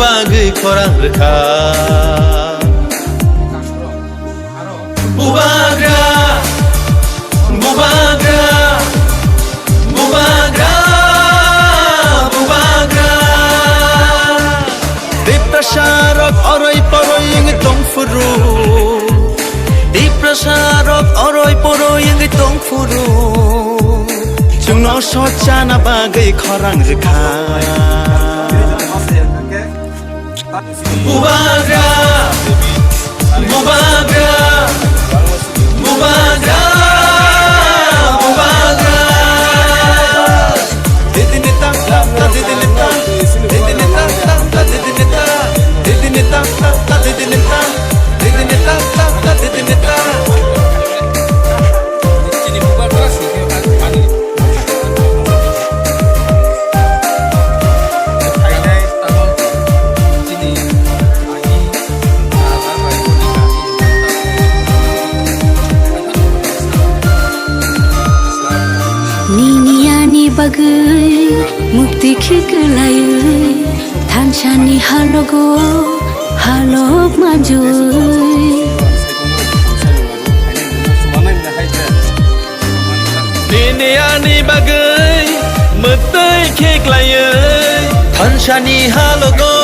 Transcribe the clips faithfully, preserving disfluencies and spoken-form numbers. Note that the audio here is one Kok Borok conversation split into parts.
Bagwi khorang rwkha. Bubagra, bubagra, bubagra, bubagra. Tiprasa rok oroi poroi wngwi tongphuru. Tiprasa rok oroi poroi wngwi tongphuru. Chwngno sochana bagwi khorang rwkha. Bubagra, bubagra, bubagra, bubagra. Didini tang tang ta, didini tang, didini tang tang ta, didini tang, didini tang tang ta, didini tang, didini tang tang ta, didini tang. Nini ani bagwi mukti khiklaiwi thansani halogo halok manjui. Nini ani bagwi mwtwi khiklaiwi thansani halogo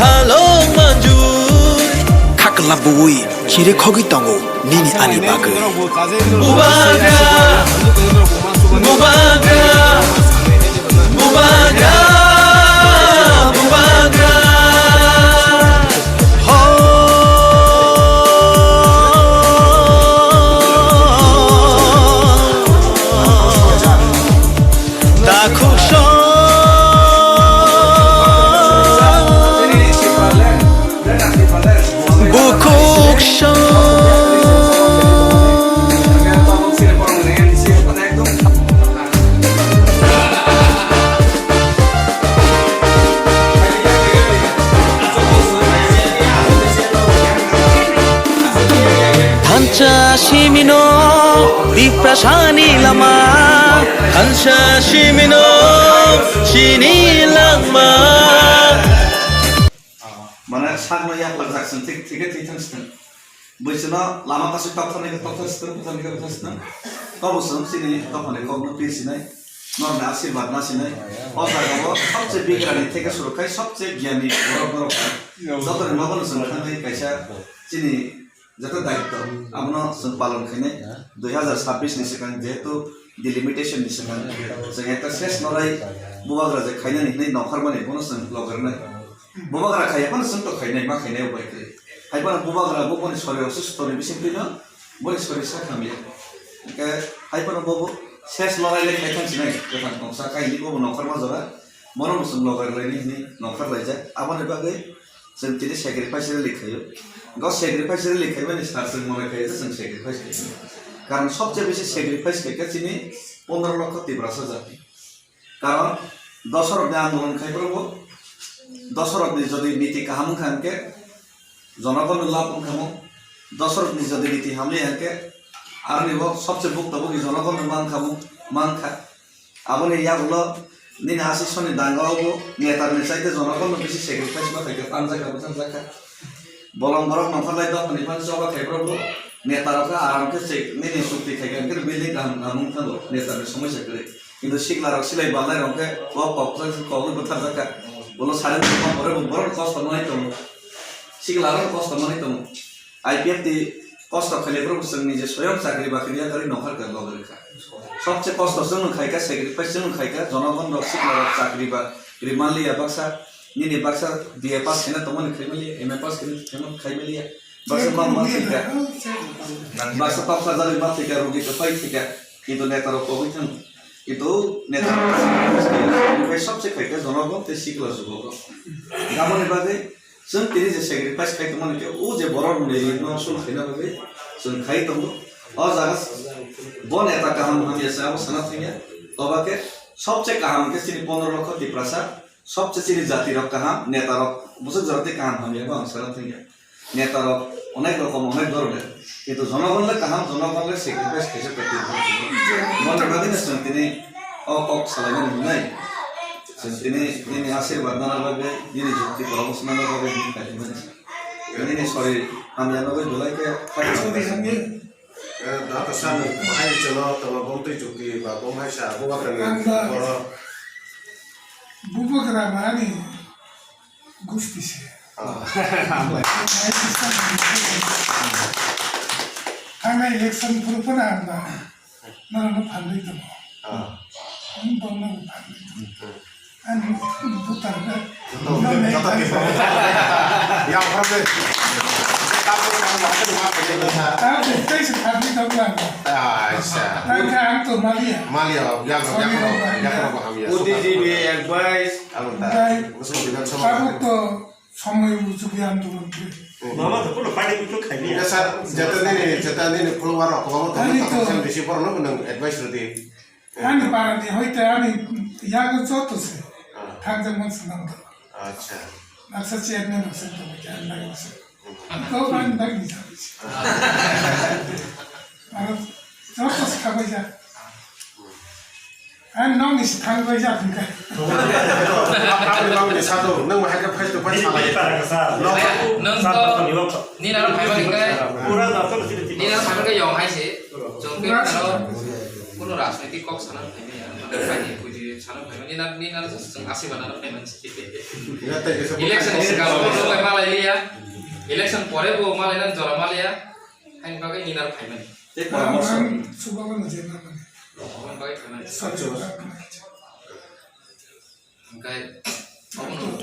halok manjui. Khakla buwi chiri khogwi tongo nini ani bagwi. Bubagra, bubagra, bubagra, bubagra. Thansa simino Tiprasani lama, thansa simino chini langma. Mane sakno yapharjak chwng thik thik thik thang sithang. Bwswkno lama kasui tokthorni khe tokthor sithang, bwtharni khe bwthar sithang. Tobo chwng chini dophani kokno pir sinai, norokni asirwad na sinai. O jagao sobse bigrani theke surukhai sobse gyani borok borok. Jotoni nogono chwng thangwi kaisa chini joto daitto abono chwng palon khainai. Dui hazar sabbish ni swkang jehetu delimitation ni swkang chwng ekta ses lorai bubagra je khainani hinwi nongkhormani bono chwng logarnai. Bubagra khai, haphano chwng to khainai, ma khainai upai kwrwi. Haiphano bubagra bo boni sori osusto ni bisingtwino boni sori sak hamya. Hwnkhe haiphano bo bo ses lorai le khai thang sinai, kwthang tongsa kaini bo bo nongkhorma jora. Bono bo chwng logar laini hwnwi nongkhor laijak. Aboni bagwi chwng tini sacrifice rally khaio. Go sacrifice rally khaimani sar chwng mone khai je chwng sacrifice khaio. Karon sobse besi sacrifice khaikha chini pondro lokho Tiprasa jati. Karon dosorokni andolon khai phuru bo, dosorokni jodi niti kaham wngkha hwnkhe jonogonno labh wngkha mo, dosorokni jodi niti hamya hwnkhe aroni bo sobse bukto bukni jonogonno mankha mo, mankha. Aboni yagulo nini aswk soni dangao bo netarni chaite jonogonno bisi sacrifice ma khaikha, tanjakha, bwtharjakha. Bolong borok nongkhorlai dophani phano choba khai phuru bo netarok khe aram khe se nini chukti khaikha hwnkhe building kaham kaham wng thango netarni somoi se kwrwi. Kintu siklarok silai balnairok khe kok kok kok kok bwtharjakha. Ulo silent wngma pore bo borok kosto manwi tongo. Siklarok kosto manwi tongo. I P F T kosto khailai borok chwng nije soyong chakri bakri yakarwi nongkhor khe logi rwkha. Sobse kosto chwng khaikha, sacrifice chwng khaikha, jonogon rok siklarok chakri bakri manliya baksa, nini baksa B A pass khaina tongmani khai manliya, M A pass khaina tongmani khai manliya. Baksa ma ma thika. Baksa toksa jagwi ma thika, rugi kwphai thika. Kintu netarok kogwi thang. Kintu netarok kogwi thang. Omo khe sobse khaikhe jonogon tei sikla jugok. Aboni bagwi chwng tini je sacrifice khai tongmani khe o je borok rwngni ringno sul khaina bagwi chwng khai tongo. O jaga bo neta kaham hamya se abo sana thangya. Toba khe sobse kaham khe chini pondro lokho Tiprasa. Sobse chini jati rok kaham, neta rok bwswk jora tei kaham hamya bo ang sana thangya. Neta rok onek rokom, onek dhoroner, kintu jonogon le kaham, jonogon le sacrifice khaisa protect khaisa. Moni bagwi no chwng tini o kok salaimani hwnwi. Tini, nini asirwad nana bagwi, nini jukti poromos nana bagwi, nini kailaimani. Nini sori hamya nugwi belai khe khairokma. Eh, da to sano, hai chwlo, tamo bom twi chukti, ba bom hai sa, bubagra ni Ang da- boro. Bubagra ba ani gusti se. Ah. Thangnai election phuru phano ang da norokno phalwi tongo. Ah. Ang borokno phalwi tongo. Hmm. Ang voter na. Joto, joto tipro. Ya, oro de. Tabuk ang bahasa dua apa ya? Ah, tei se phalwi tongo ang. Acha. Tangkha ang to maliya. Maliya, ya, ya, ya, ya, ya, ya, ya, ya. Buddhijibi advice. Ang ta. Tei Bidhan Sabha. Tabuk to Somoi ujuk ya andolon khe. Mama to puno pani ujuk khai niya. Sir, jeta nini, jeta nini follower rok, mama to Ani to. Bisi borok no nang advice rwdi. Ani para ni hoite ani yago joto se. Ah. Thang jang man sanam do. Acha. Naksa chairman rok se to ke ani lagi se. To ban bag ni sa. Aro joto se khabai ja. Ang nokni se thang bai jak hwnkhe. Ang nokni sado, nwng bahai khe face to face salai. Nok- Nwng to nini aro phaimani khe, nini aro phaimani khe yong hai se. Chwng khe aro kuno rajnoitik kok sana phaimani, ano phaini puji sana phaimani, nini aro, nini aro chwng asirwad nana phaimani se. Election ni swkang bo malai liya, election pore bo malai nang jora maliya, haini bagwi nini aro phaimani. Tei poromos. Ang chubamani je nangmani. Omo bai khwnai. Sacho. Hwnkhe omono